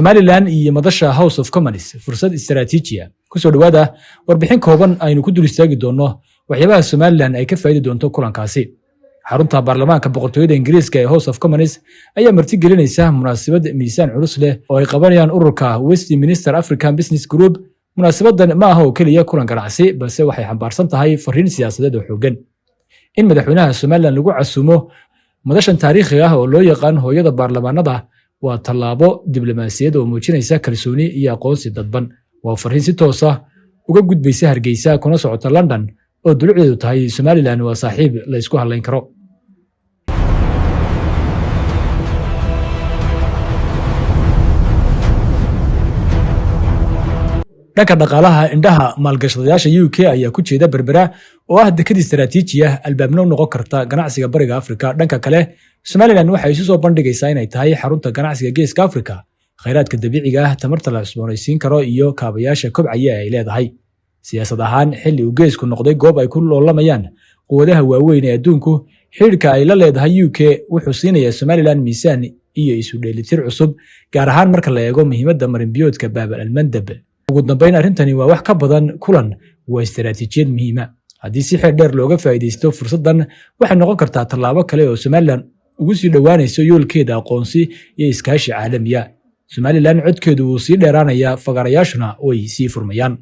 Somaliland iyo madasha House of Commons, fursad istaraatiijiya. Kusoo dhowaada warbixin kooban aynu ku dul istaagi doonno waxyaabaha Somaliland ay ka faa'idi doonto kulankaasi. Xarunta baarlamaanka Boqortooyada Ingiriiska ee House of Commons ayaa martigelinaysa munaasabad miisaan culus leh oo ay qabanayaan ururka Westminster African Business Group. Munaasabadan ma aha oo keliya kulan ganacsi, balse waxay xambaarsan tahay fariin siyaasadeed oo xooggan. In madaxweynaha Somaliland lagu casuumo madashan taariikhiga ah oo loo yaqaan hooyada baarlamaanada waa tallaabo diblomaasiyad oo muujinaysa kalsooni iyo aqoonsi dadban. Waa fariin si toos ah uga gudbaysa Hargeysa kuna socota London oo dulucdeedu tahay: Somaliland waa saaxiib la isku hadlayn karo. Dhanka dhaqaalaha, indhaha maalgashadayaasha UK ayaa ku jeeda Berbera oo ah dekad istaraatiiji ah, albaabna u noqon karta ganacsiga Bariga Afrika. Dhanka kale, Somaliland waxay isu soo bandhigaysaa inay tahay xarunta ganacsiga Geeska Afrika. Khayraadka dabiiciga ah, tamarta la cusboonaysiin karo iyo kaabayaasha kobcaya ay leedahay. Siyaasad ahaan, xilli uu geesku noqday goob ay ku loolamayaan quwadaha waaweyn ee adduunku, xidhiidhka ay la leedahay UK wuxuu siinayaa Somaliland miisaan iyo isu dheelitir cusub, gaar ahaan marka la eego muhiimadda marinbiyoodka Baabal Almandab. Ugu dambeyn, arrintani waa wax ka badan kulan, waa istaraatiijiyad muhiima. Haddii si xeel dheer looga faa'iidaysto fursaddan, waxay noqon kartaa tallaabo kale oo Somaliland ugu sii dhowaanayso yoolkeeda aqoonsi iyo iskaashi caalamiya. Somaliland codkeedu wuu sii dheeraanayaa, fagaarayaashuna way sii furmayaan.